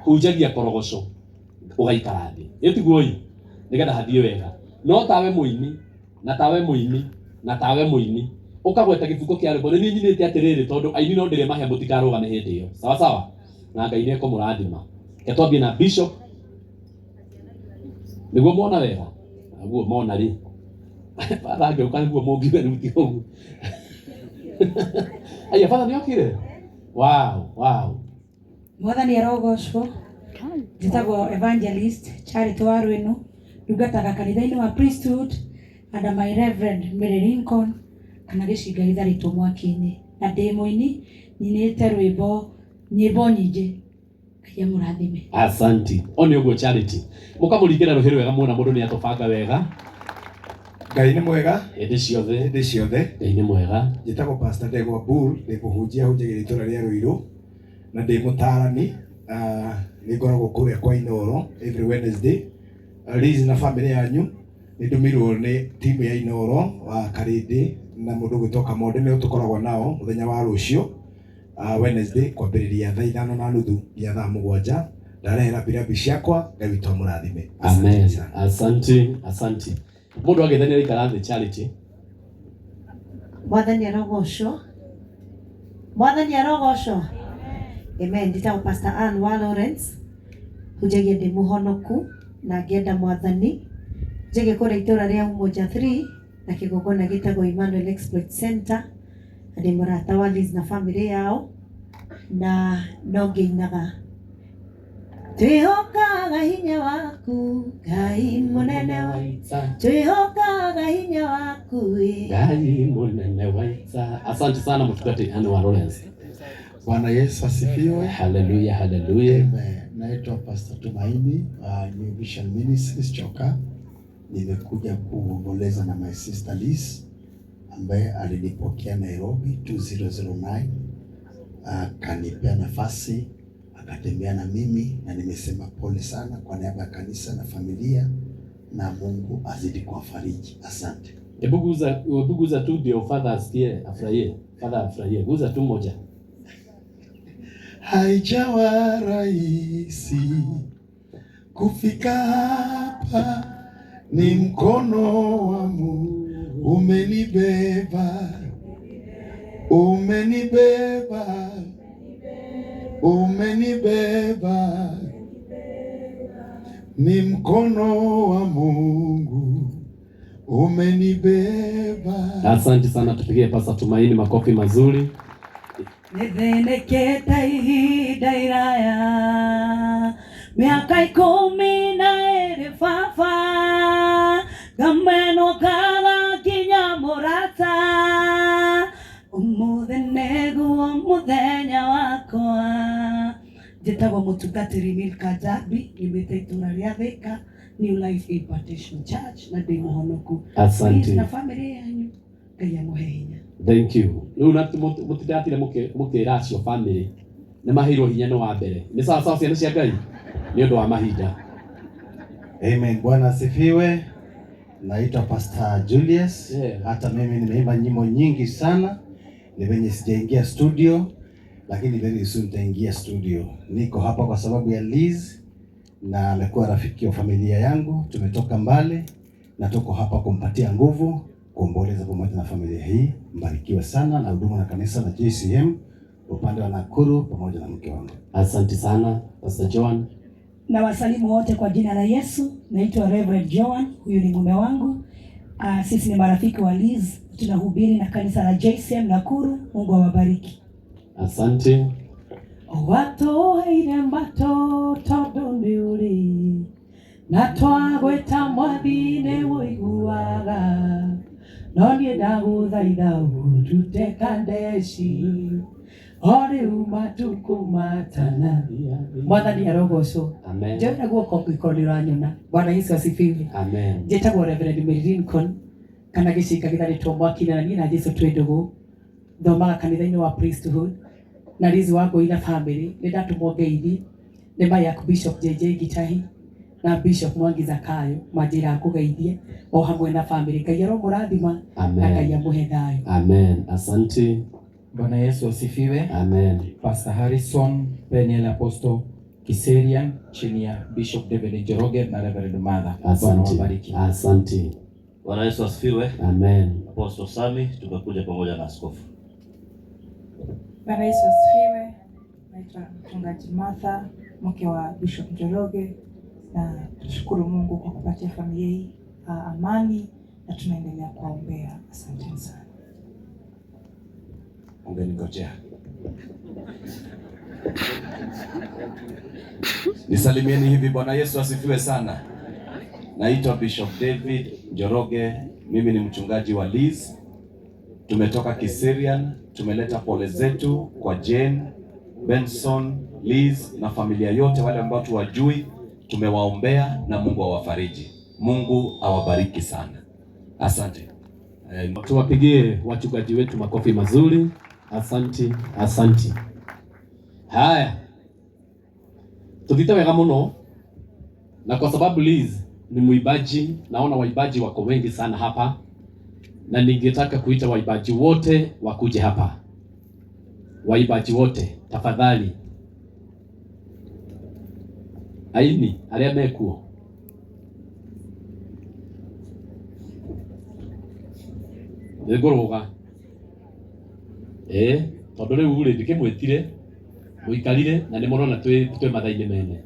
Hunjagia korogoco ũgaikara thĩ. Ĩtiguo ĩ? Nĩgetha hathiĩ wega. No tawe mũini, na tawe mũini, na tawe mũini, ũkagweta gĩbungo kĩa rwĩmbo, nĩ niĩ nyinĩte atĩrĩrĩ, tondũ aini no ndĩrĩmahe mũtikarũgame hĩndĩ ĩyo. Sawa sawa? Na Ngai nĩ ekũmũrathima. Reke twambie na Bishop. Nĩguo mona wega? Naguo mona rĩ. Father angĩũka nĩguo mũngiuga rĩu ti ũguo. Aya, Father nĩ okire? Wow, wow. Mwathani arogocwo. Njĩtagwo Evangelist Charity wa Rwĩnu, ndungataga kanitha-inĩ wa Priesthood under my Reverend Mary Lincoln kana gĩcinga gĩtharĩtwo mwaki-inĩ, na ndĩ mũini nyinĩte rwĩmbo nyĩmbo nyingĩ. Ngai amũrathime. Asanti. O nĩ ũguo Charity. Mũkamũringĩra rũhĩ rwega muona mũndũ nĩ atũbanga wega. Ngai nĩ mwega Hĩndĩ ciothe. Hĩndĩ ciothe. Ngai nĩ mwega. Njĩtagwo Pastor Ndegwa Bull, ndĩ mũhunjia hunjagĩria itũra rĩa Ruiru na ndĩ mũtaarani. Nĩ ngoragwo kũrĩa kwa Inooro every Wednesday. Liz na family yanyu nĩ ndũmĩirwo nĩ timu ya Inooro wa Karĩndĩ na mũndũ ũgwĩtwo Kamonde nĩo tũkoragwo nao mũthenya wa rũciũ Wednesday kwambĩrĩria thaa 5:30 nginya thaa 7. Ndarehera birabi ciakwa. Ngai witũ amũrathime. Amen. Asante, asante. Mũndũ agĩthania aikara thĩ Charity. Mwathani arogocwo. Mwathani arogocwo. Amen. Njĩtagwo Pastor Ann wa Lawrence. Hunjagia ndĩ mũhonoku na ngĩenda Mwathani. Hunjagia kũrĩa itũra rĩa Umoja 3 na kĩgongona gĩtagwo Emmanuel Exploit Center. Na ndĩ mũrata wa Liz na family yao na no ngĩinaga. Twĩhokaga hinya waku Ngai mũnene wa ita. Twĩhokaga hinya waku ĩ. Ngai mũnene wa ita. Asante sana mtukati Anne wa Lawrence. Bwana Yesu asifiwe. Haleluya, haleluya. Amen. Naitwa Pastor Tumaini wa New Vision Ministries Choka. Nimekuja kuomboleza na my sister Liz ambaye alinipokea Nairobi 2009 akanipea nafasi akatembea na mimi na nimesema pole sana kwa niaba ya kanisa na familia, na Mungu azidi kuwafariji. Asante. Hebu guza, hebu guza tu ndio father asikie, afurahie. Father afurahie. Guza tu moja. Haijawa rahisi kufika hapa, ni mkono wa Mungu umenibeba, umenibeba, umenibeba, ni mkono wa Mungu umenibeba. Asante sana, tupigie Pastor Tumaini makofi mazuri. Nĩthĩnĩkĩte ihinda iraya mĩaka 12 baba ngamenwo kaga nginya mũrata ũmũthĩ nĩguo mũthenya wakwa. Njĩtagwo mũtungatĩri Milka Njambi, nyumĩte itũra rĩa Thika, New Life Impartation Church, na ndĩ mũhonoku. Asante. Na family yanyu Ngai amũhe hinya. Thank you. Rĩu na mũtindatire mũkĩra acio family nĩ maheirwo hinya nĩ wa mbere. Nĩ sawa sawa ciana cia Ngai nĩ ũndũ wa mahinda. Amen. Bwana asifiwe. Naitwa Pastor Julius. Hata mimi nimeimba nyimbo nyingi sana, ni venye sijaingia studio, lakini very soon nitaingia studio. Niko hapa kwa sababu ya Liz na amekuwa rafiki wa familia yangu, tumetoka mbali na tuko hapa kumpatia nguvu, kuomboleza pamoja na familia hii. Mbarikiwe sana na huduma na kanisa la JCM upande wa Nakuru pamoja na mke wangu. Asante sana Pastor Joan. Na wasalimu wote kwa jina la Yesu. Naitwa Reverend Joan, huyu ni mume wangu. Sisi ni marafiki wa Liz, tunahubiri na kanisa la JCM Nakuru. Mungu awabariki. Asante. Watoheire mato tondu ni uri na twagweta mwathi ni woiguaga no niĩ ndagũthaitha ũndute Kadeshi o rĩu matukũ matana. Mwathani arogocwo. Amen. Njoera guoko angĩkorwo nĩ ũranyona. Bwana Yesu asifiwe. Amen. Njĩtagwo Reverend Mary Lincoln kana gĩcinga gĩtharĩtwo mwaki na niĩ na Jesu twĩ ndũgũ. Thomaga kanitha-inĩ wa Priesthood na Liz Wangũi na family. Nĩ ndatũmwo ngeithi nĩ my Archbishop JJ Gitahi na Bishop Mwangi Zakayo manjĩra ngũgeithie o hamwe na family. Ngai aromũrathima na Ngai Amen. amũhe thayũ. Amen. Asante. Bwana Yesu asifiwe. Amen. Pastor Harrison Peniel Apostle Kiserian chini ya Bishop David Njoroge na Reverend Martha. Bwana Asante. wabariki. Asante. Bwana Yesu asifiwe. Amen. Apostle Sami, tumekuja pamoja na askofu. Bwana Yesu asifiwe. Naitwa Mchungaji Martha, mke wa Bishop Njoroge, na tushukuru Mungu kwa kupatia familia hii amani na tunaendelea kuwaombea. Asanteni sana. Ungeningojea. Nisalimieni hivi. Bwana Yesu asifiwe sana. Naitwa Bishop David Njoroge, mimi ni mchungaji wa Liz. Tumetoka Kiserian, tumeleta pole zetu kwa Jane, Benson, Liz na familia yote, wale ambao tuwajui, tumewaombea na Mungu awafariji. Mungu awabariki sana. Asante. Tuwapigie wachungaji wetu makofi mazuri. Asanti, asanti. Haya, tuthite wega muno, na kwa sababu Liz ni muibaji, naona waibaji wako wengi sana hapa, na ningetaka kuita waibaji wote wakuje hapa. Waibaji wote tafadhali, aini aria mekuo nĩngũrũga ĩĩ tondũ rĩu rĩ ndikĩmwĩtire mũikarire na nĩ mũrona twĩ mathaa-inĩ mene.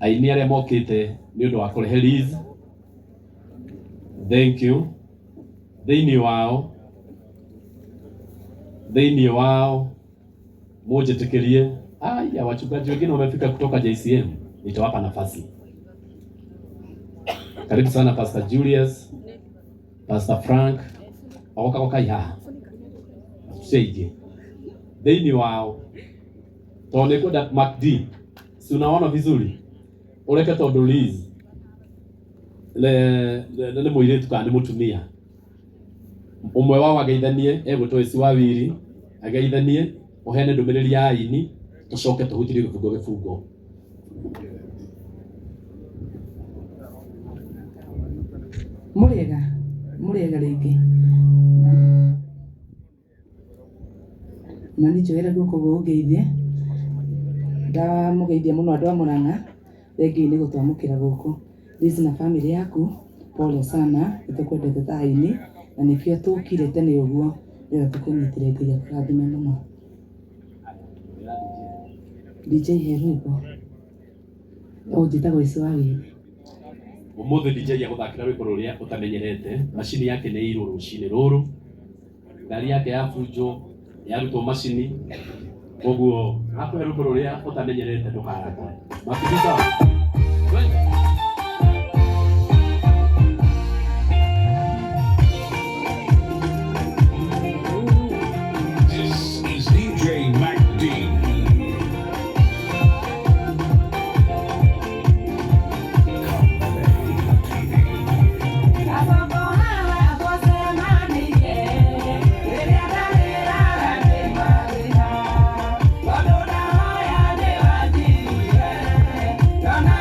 Aini arĩa mokĩte nĩ ũndũ wa kũrehe Liz, thank you. Thĩinĩ wao mũnjĩtĩkĩrie. Aya, wachungaji wengine wamefika kutoka JCM, nitawapa nafasi. Karibu sana Pastor Julius, Pastor Frank, ogoka gokai haha tuceingĩ thĩinĩ wao tondũ nĩngwenda Mac D, si unaona vizuri ũreke tondũ Liz nĩ mũirĩtu kana nĩ mũtumia ũmwe wao ageithanie, egwĩtwo Esi wa Wiri, ageithanie ũheane ndũmĩrĩri ya aini tũcoke tũhutirie gĩbungo gĩbungo. Mũrĩega, mũrĩega rĩngĩ. Na nĩ njoere guoko gũgũgeithie. Ndamũgeithia mũno andũ a Mũrang'a, thengiũ nĩ gũtwamũkĩra gũkũ. Liz na family yaku, pole sana, nĩtũkwendete ta aini, na nĩkĩo tũkire tene ũguo, nĩgetha tũkũnyitĩre. Ngai akũrathime mũno. DJ he rwĩmbo. O njĩtagwo Esi wa Wiri. Umuthi DJ agũthakĩra rwĩmbo rũrĩa ũtamenyerete, macini yake nĩ irwo rũcinĩ rũrũ, ngari yake yabunjwo, yarutwo macini, koguo akũhe rwĩmbo rũrĩa ũtamenyerete ndũkarakare. Makibisa. Twende. This is DJ Mac D. Thank you.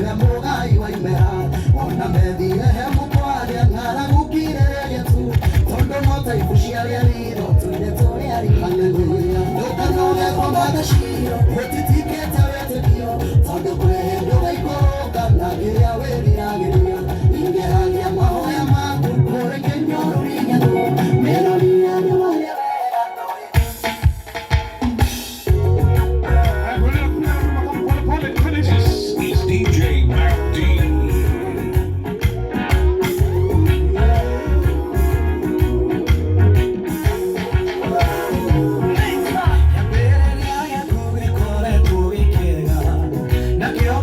Nĩwe mũgai wa imera ona methire he mũkwaria ng'aragu kirĩrĩria tu tondũ no ta ibu cia rĩariro tũire tũrĩari haleluya ndũkanoge kwambatha ciro ũtitikĩte wĩtĩkio tondũ kwĩ hĩndĩ ũgaikũrũka na kĩrĩa wĩriragĩria ingĩhagia mahoya maku kũrĩ kĩnyũrũri gĩaku mĩrũri ya riũa rĩa This is DJ Mac D. Kĩambĩrĩria gĩaku gĩkoretwo gĩ kĩega, nakĩo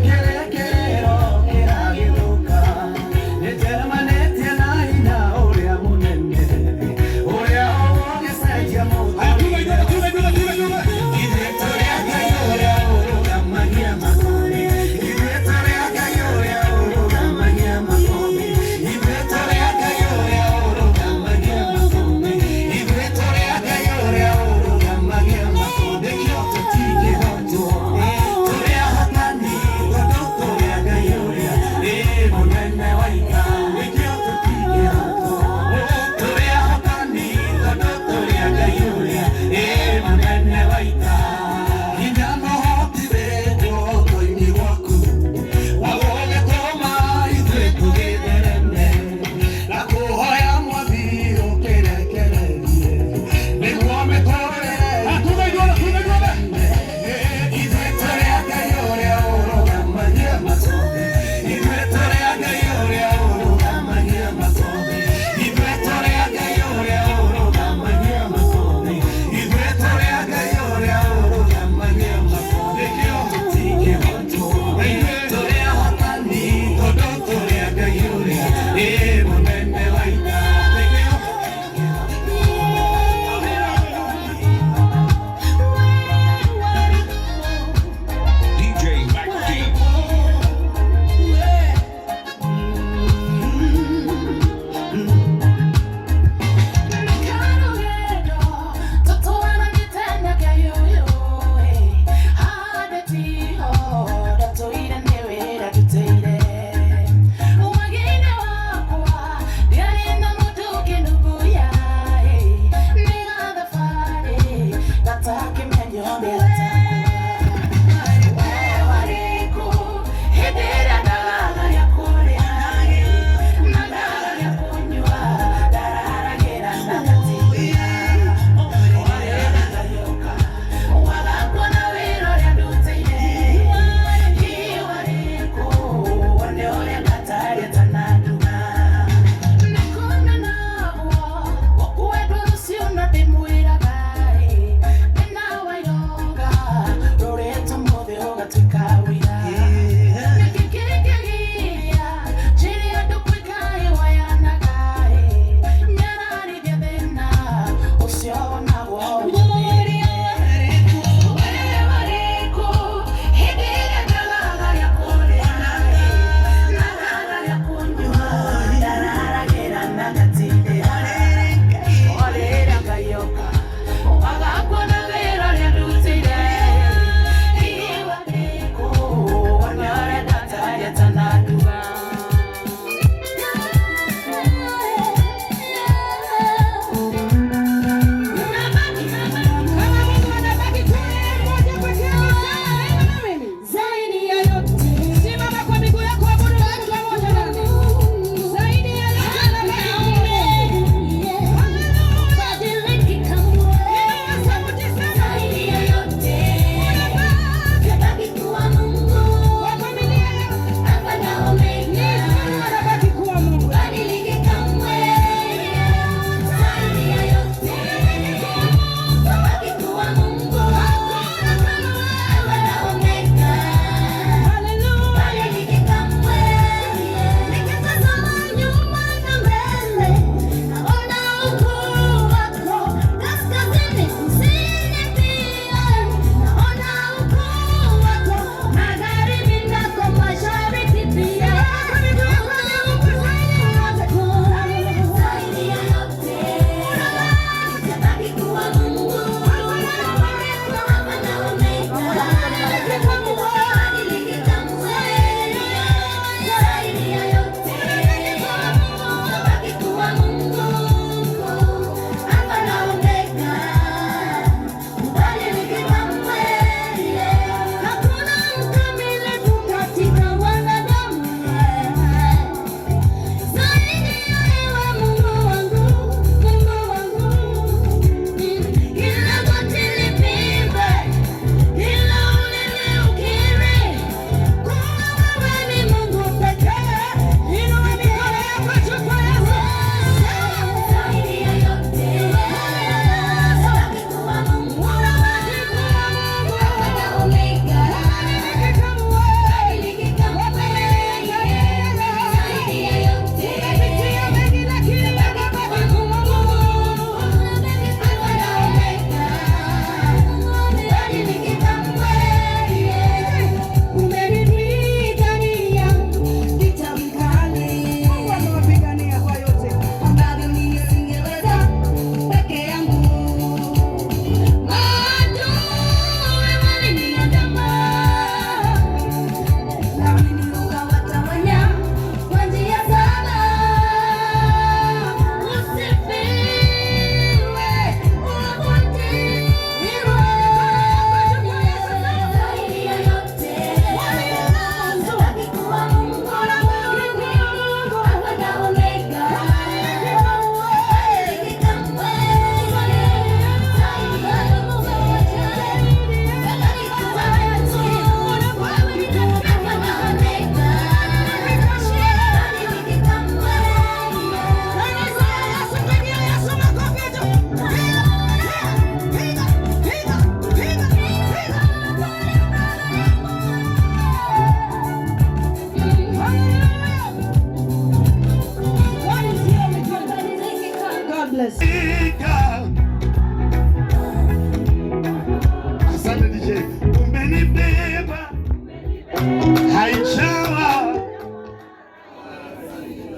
Inshallah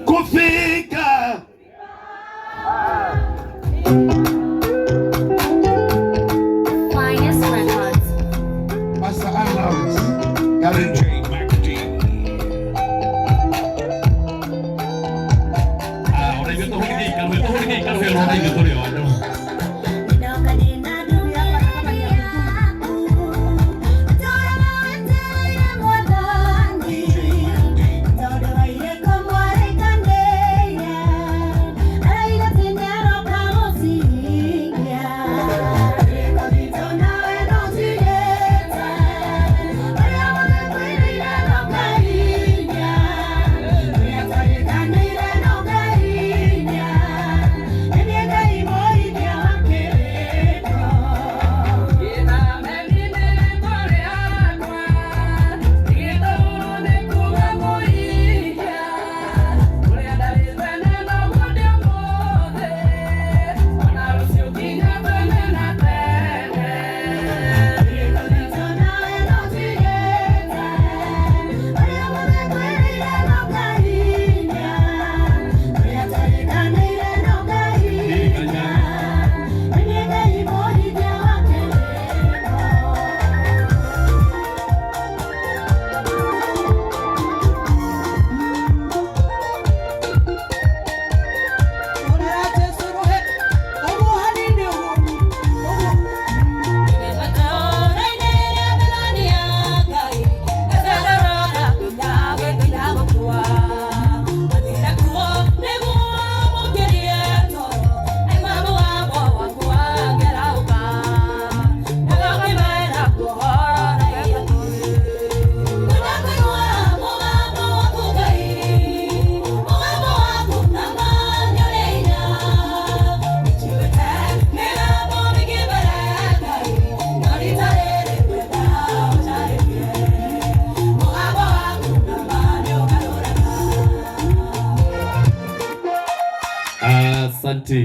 kufika Finest Records. Pastor Ann Lawrence. Karibu. DJ Mac D. Ah, ona ithuĩ tũhũrĩ gĩikaro, tũhũrĩ gĩikaro kĩo ona ithuĩ tũrĩ o andũ. Asante.